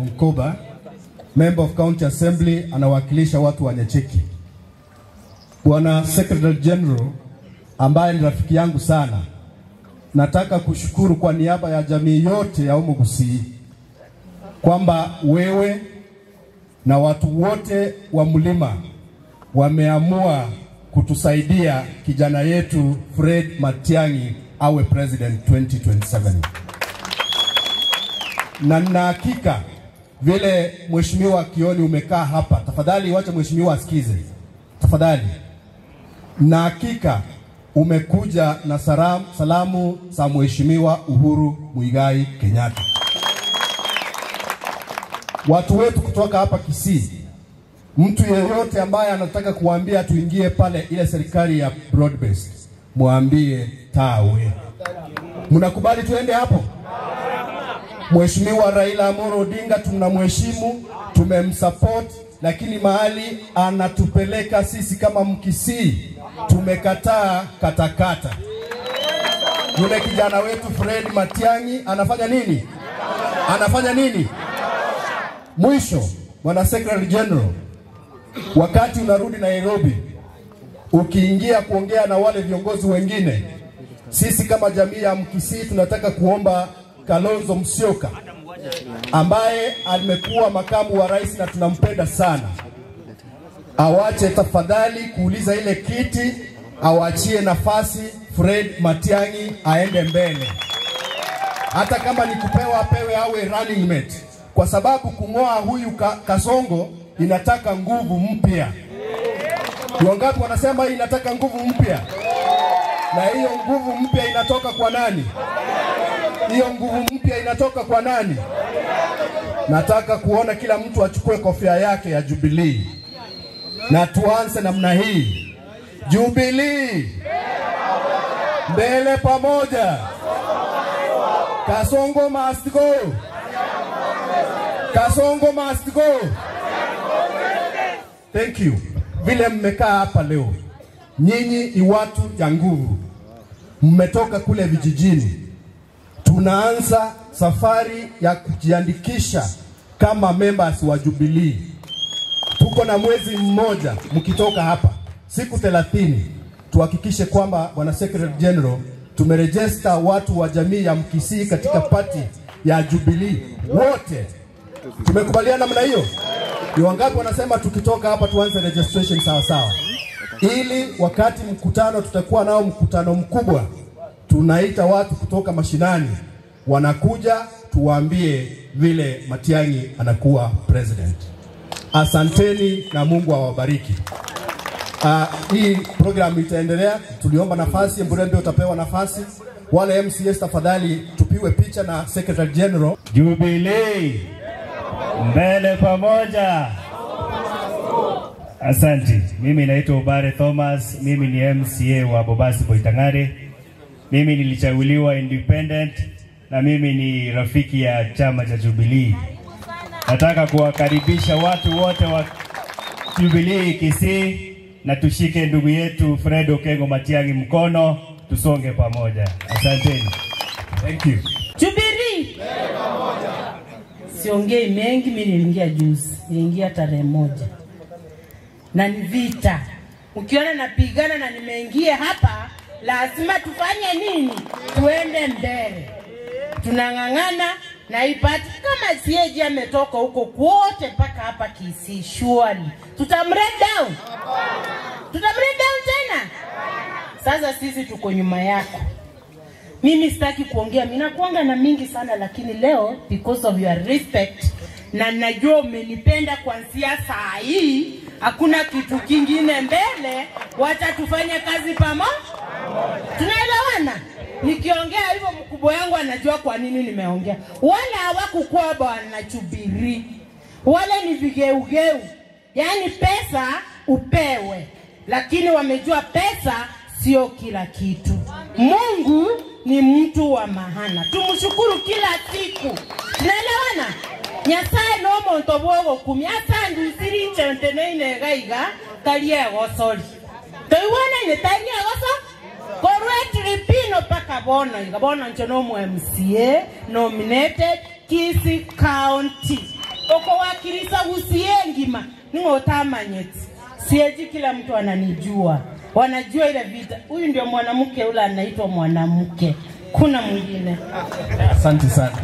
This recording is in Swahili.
Onkoba, Member of County Assembly, anawakilisha watu wa Nyacheki. Bwana Secretary General ambaye ni rafiki yangu sana, nataka kushukuru kwa niaba ya jamii yote ya Omugusii kwamba wewe na watu wote wa mlima wameamua kutusaidia kijana yetu Fred Matiang'i awe president 2027. Na nina hakika vile Mheshimiwa Kioni umekaa hapa, tafadhali wacha mheshimiwa asikize, tafadhali. Na hakika umekuja na salamu za Mheshimiwa Uhuru Muigai Kenyatta. Watu wetu kutoka hapa Kisii, mtu yeyote ambaye anataka kuambia tuingie pale ile serikali ya broad based, muambie tawe. Mnakubali tuende hapo? Mheshimiwa Raila Amolo Odinga tunamheshimu, tumemsupport, lakini mahali anatupeleka sisi kama Mkisii tumekataa katakata. Yule kijana wetu Fred Matiang'i anafanya nini? Anafanya nini? Mwisho, Bwana Secretary General, wakati unarudi Nairobi, ukiingia kuongea na wale viongozi wengine, sisi kama jamii ya Mkisii tunataka kuomba Kalonzo Musyoka ambaye amekuwa makamu wa rais na tunampenda sana, awache tafadhali kuuliza ile kiti, awachie nafasi Fred Matiang'i aende mbele. Hata kama ni kupewa apewe, awe running mate, kwa sababu kung'oa huyu Kasongo inataka nguvu mpya. Wangapi wanasema hii inataka nguvu mpya? Na hiyo nguvu mpya inatoka kwa nani? Hiyo nguvu mpya inatoka kwa nani? Nataka kuona kila mtu achukue kofia yake ya Jubilee na tuanze namna hii. Jubilee mbele pamoja. Kasongo must go. Kasongo must go. Thank you. Vile mmekaa hapa leo, nyinyi ni watu ya nguvu, mmetoka kule vijijini. Tunaanza safari ya kujiandikisha kama members wa Jubilee. Tuko na mwezi mmoja mkitoka hapa, siku 30, tuhakikishe kwamba Bwana Secretary General tumerejesta watu wa jamii ya Mkisii katika party ya Jubilee wote. Tumekubaliana namna hiyo? Ni wangapi wanasema tukitoka hapa tuanze registration sawa sawa, ili wakati mkutano tutakuwa nao mkutano mkubwa, tunaita watu kutoka mashinani wanakuja, tuwaambie vile Matiang'i anakuwa president. Asanteni na Mungu awabariki. Hii program itaendelea. Tuliomba nafasi, Mburembe utapewa nafasi. Wale MCS tafadhali tupiwe picha na Secretary General. Jubilee mbele pamoja. Asante. Mimi naitwa Obare Thomas, mimi ni MCA wa Bobasi Boitangare. Mimi nilichaguliwa independent na mimi ni rafiki ya chama cha Jubilee. Nataka kuwakaribisha watu wote wa Jubilee Kisii na tushike ndugu yetu Fred Okengo Matiang'i mkono, tusonge pamoja. Asanteni. Thank you. Jubilee siongei mengi, mimi niliingia juzi, niliingia tarehe 1. Na ni vita. Ukiona napigana na nimeingia hapa, lazima tufanye nini? Tuende mbele. Tunang'ang'ana na ipati kama sieji ametoka huko kwote mpaka hapa Kisii, surely tutamred down. Tutamred down tena. Sasa sisi tuko nyuma yako. Mimi sitaki kuongea, mimi nakuanga na mingi sana, lakini leo because of your respect na najua umenipenda kuanzia saa hii, hakuna kitu kingine mbele, wacha tufanye kazi pamoja. Tunaelewana? Nikiongea hivyo mkubwa yangu anajua kwa nini nimeongea. Wale hawakukuwa bwana Jubilee, wale ni vigeugeu. Yaani pesa upewe, lakini wamejua pesa sio kila kitu. Mungu ni mtu wa mahana, tumshukuru kila siku. Tunaelewana? Nyasaye no muntu bwogokumia asandusiri nchente gaiga tarie gosori toiwana ni tarie goso korwe tripino paka bono iga bono nche no MCA nominated Kisii County. Okowakirisa usiengima ningotamanyeti sieji, kila mtu ananijua, wanajua ile vita. Huyu ndio mwanamke ule anaitwa mwanamke, kuna mwingine. Asante sana.